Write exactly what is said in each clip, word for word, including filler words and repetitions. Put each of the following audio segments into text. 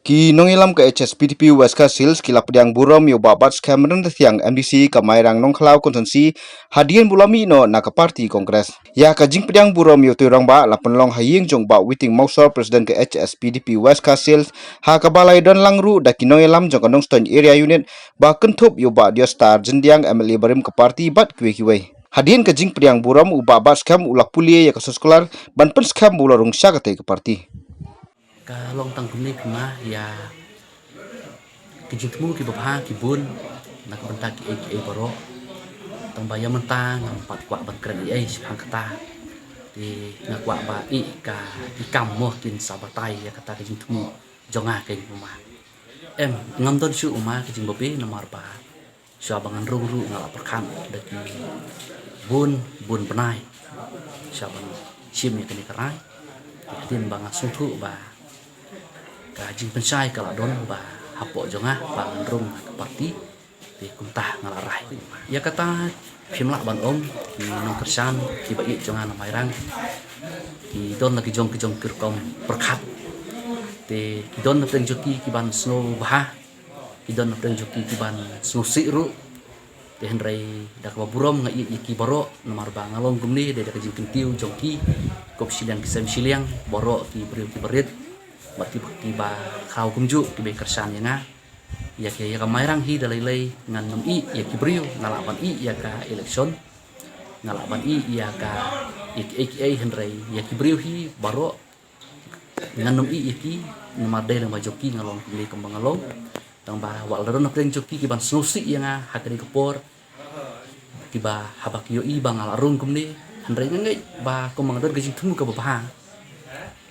Ki nongïalam ka H S P D P West Khasi Hills ki la pdiang burom ïa u Bah Batskhem Ryntathiang, M D C ka Mairang Nongkhlaw Constituency, hadien ba u la mih noh na ka party Congress. Ïa ka jingpdiang burom ïa utei u rangbah la pynlong ha ïing jong u Bah Witing Mawsor, President ka H S P D P West Khasi Hills, ha kaba la ïadon lang ruh da ki nongïalam jong ka Nongstoiñ Area Unit, ba kynthup ïa u Bah Diostar Jyndiang, M L A barim ka party, bad kiwei kiwei. Hadien ka jingpdiang burom, u Bah Batskhem u la pule ïa ka soskular ban pynskhem ba u la rung sha katei ka party. Ka long tang kumne pima ïa ki jingthmu kiba bha ki bun na ka bynta kiei kiei baroh. Tang ba ïa mynta ngam pat kwah ban kren ei ei shaphang kata. Te nga kwah ba ïa ka, ki kam mo kin sa batai ïa kata ka jingthmu jong nga keiñ pima. Em, ngam don shuh pima ka jingbabe namar ba shuwa ba ngan rung ruh nga la pyrkhat da ki bun bun bnai shuwa ban shim ïa kane ka rai. Hadien ba nga sngewthuh ba ka jingpynshai ka la don ba hapoh jong nga ba ngan rung ha ka party, te kumta nga la rai. Ïa kata phim lah ban ong, ki nongkyrshan kiba ïeit jong nga na Mairang ki don la ki jong ki jong ki rukom pyrkhat. Te ki don na pdeng jong ki ki ban sngewbha, ki don na pdeng jong ki ki ban sngewsih ruh. Te hynrei da kaba burom nga ïeit ïa ki baroh namar ba nga long kumne dei da ka jingkyntiew jong ki, kop shiliang ki sem shiliang, baroh ki briew kiba rit bad kiba, kiba khraw kumjuh kiba kyrshan ïa nga. Ïa ka, ïa ka Mairang hi da lei lei ngan nym ïeh ïa ki briew, nga lah ban ïeh ïa ka election, nga lah ban ïeh ïa ka, ïa kiei kiei, hynrei ïa ki briew hi baroh ngan nym ïeh ïa ki namar dei lyngba jong ki nga long kumne kumba nga long. Tang ba wat la don na pdeng jong ki ki ban sngewsih ïa nga ha kane ka por, kiba haba ki ïohi ba nga la rung kumne, hynrei nga ngeit ba kumba nga don ka jingthmu kaba bha,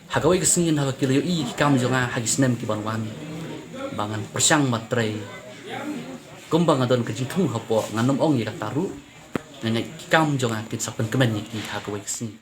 ha kawei ka sngi haba ki la ïohi ïa ki kam jong nga ha ki snem ki ban wan, ba ngan pyrshang ban trei kumba nga don ka jingthmu hapoh, ngan nym ong ïa kata ruh. Nga ngeit ki kam jong nga kin sa pynkmen ïa ki ha kawei ka sngi.